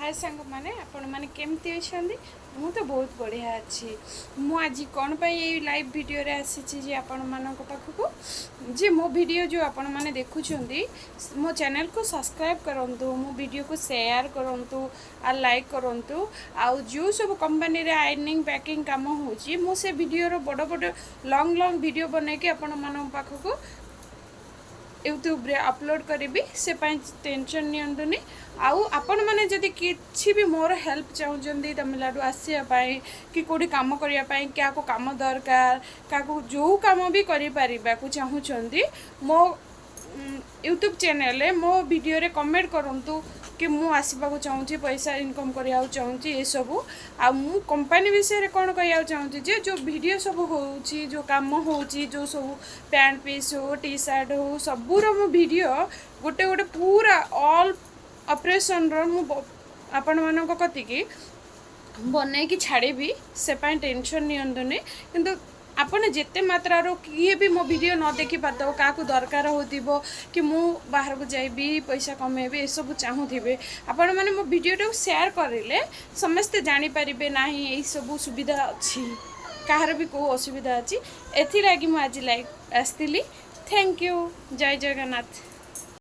ହାଏ ସାଙ୍ଗମାନେ, ଆପଣମାନେ କେମିତି ଅଛନ୍ତି? ମୁଁ ତ ବହୁତ ବଢ଼ିଆ ଅଛି। ମୁଁ ଆଜି କ'ଣ ପାଇଁ ଏଇ ଲାଇଭ୍ ଭିଡ଼ିଓରେ ଆସିଛି ଯେ ଆପଣମାନଙ୍କ ପାଖକୁ ଯେ ମୋ ଭିଡ଼ିଓ ଯେଉଁ ଆପଣମାନେ ଦେଖୁଛନ୍ତି, ମୋ ଚ୍ୟାନେଲକୁ ସବସ୍କ୍ରାଇବ୍ କରନ୍ତୁ, ମୋ ଭିଡ଼ିଓକୁ ସେୟାର କରନ୍ତୁ ଆଉ ଲାଇକ୍ କରନ୍ତୁ। ଆଉ ଯେଉଁ ସବୁ କମ୍ପାନୀରେ ଆଇରନିଂ, ପ୍ୟାକିଂ କାମ ହେଉଛି, ମୁଁ ସେ ଭିଡ଼ିଓର ବଡ଼ ବଡ଼ ଲଙ୍ଗ୍ ଲଙ୍ଗ୍ ଭିଡ଼ିଓ ବନେଇକି ଆପଣମାନଙ୍କ ପାଖକୁ ୟୁଟ୍ୟୁବରେ ଅପଲୋଡ଼ କରିବି। ସେ ପାଇଁ ଟେନସନ୍ ନିଅନ୍ତୁନି। ଆଉ ଆପଣମାନେ ଯଦି କିଛି ବି ମୋର ହେଲ୍ପ ଚାହୁଁଛନ୍ତି, ତାମିଲନାଡ଼ୁ ଆସିବା ପାଇଁ କି କେଉଁଠି କାମ କରିବା ପାଇଁ, କାହାକୁ କାମ ଦରକାର, କାହାକୁ ଯେଉଁ କାମ ବି କରିପାରିବାକୁ ଚାହୁଁଛନ୍ତି, ମୋ ୟୁଟ୍ୟୁବ୍ ଚ୍ୟାନେଲରେ ମୋ ଭିଡ଼ିଓରେ କମେଣ୍ଟ କରନ୍ତୁ କି ମୁଁ ଆସିବାକୁ ଚାହୁଁଛି, ପଇସା ଇନକମ୍ କରିବାକୁ ଚାହୁଁଛି, ଏସବୁ। ଆଉ ମୁଁ କମ୍ପାନୀ ବିଷୟରେ କ'ଣ କହିବାକୁ ଚାହୁଁଛି ଯେ ଯେଉଁ ଭିଡ଼ିଓ ସବୁ ହେଉଛି, ଯେଉଁ କାମ ହେଉଛି, ଯେଉଁ ସବୁ ପ୍ୟାଣ୍ଟ ପିସ୍ ହଉ, ଟି ସାର୍ଟ ହଉ, ସବୁର ମୁଁ ଭିଡ଼ିଓ ଗୋଟେ ଗୋଟେ ପୁରା ଅଲ୍ ଅପରେସନ୍ର ମୁଁ ଆପଣମାନଙ୍କ କତିକି ବନେଇକି ଛାଡ଼ିବି। ସେ ପାଇଁ ଟେନସନ୍ ନିଅନ୍ତୁନି। କିନ୍ତୁ ଆପଣ ଯେତେ ମାତ୍ରାରୁ କିଏ ବି ମୋ ଭିଡ଼ିଓ ନ ଦେଖିପାରୁଥିବ, କାହାକୁ ଦରକାର ହେଉଥିବ କି ମୁଁ ବାହାରକୁ ଯାଇବି, ପଇସା କମେଇବି, ଏସବୁ ଚାହୁଁଥିବେ, ଆପଣମାନେ ମୋ ଭିଡ଼ିଓଟାକୁ ସେୟାର କରିଲେ ସମସ୍ତେ ଜାଣିପାରିବେ, ନାହିଁ, ଏଇସବୁ ସୁବିଧା ଅଛି, କାହାର ବି କେଉଁ ଅସୁବିଧା ଅଛି। ଏଥିଲାଗି ମୁଁ ଆଜି ଲାଇଭ୍ ଆସିଥିଲି। Thank you. Jay Jagannath.